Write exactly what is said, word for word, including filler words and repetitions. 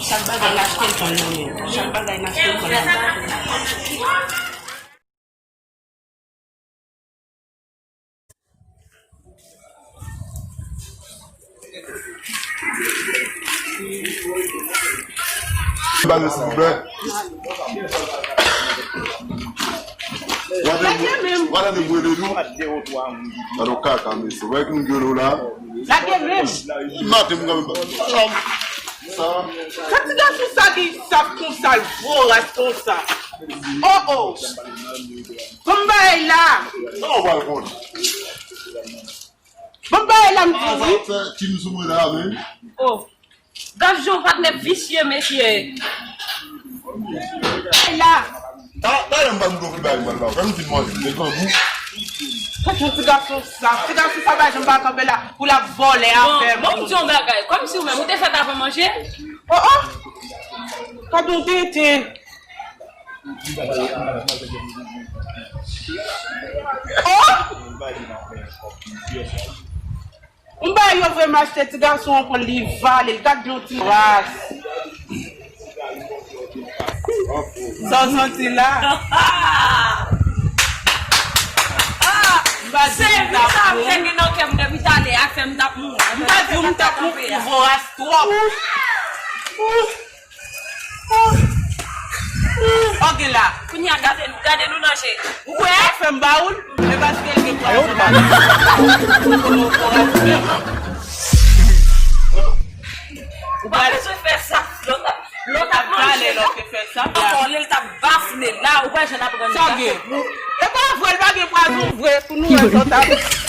chak bagay n achte l pran l nan men l. Chak bagay n achte l pran l nan men l. Bale, silvouplè. Wale nou, wale nou bwede nou. Gade yon kaka, mesye. Wè ki nou djolo la. Lage menm. Maten, m kanmenm. Sa. Sa ti gason sa ki saf konsa, l voras konsa. Oh, oh. Bon bagay la. Sa w pral konn. Bon bagay la, m di w, wi. Sa fè tim sou mwen la, men. Oh. Gad jan w patnè visye, mesye. Bagay la. Ta, talè m pral mete w ki bagay m pral ba w. Fè m fin manje, men grangou. Kòk yon ti gason sa. Ti gason sa pa janm pa kanpe la pou l ap vòlè afè moun. Bon, m di yon bagay. Kòmsi ou menm, ou te fèt avan manje? Oh, oh. Gad yon tenten. Oh! M ba yo vre m achte ti gason an pran li vale l, gad yon ti ras. Sa w santi la? M pa di m t ap mouri. M pa di m t ap mouri, voras twòp. Ok la. Kounye a gade nou, gade nou nan je. Ou wè? Fè m ba ou l, men paske l gen pwazon ladan l. Ou pa bezwen fè sa. Lè w t ap, lè w t ap manje la, ankò lè l t ap bafle la, ou wè jan l ap rann gate pou. E pa vre, l pa gen pwazon vre, pou nou wè sa w t ap.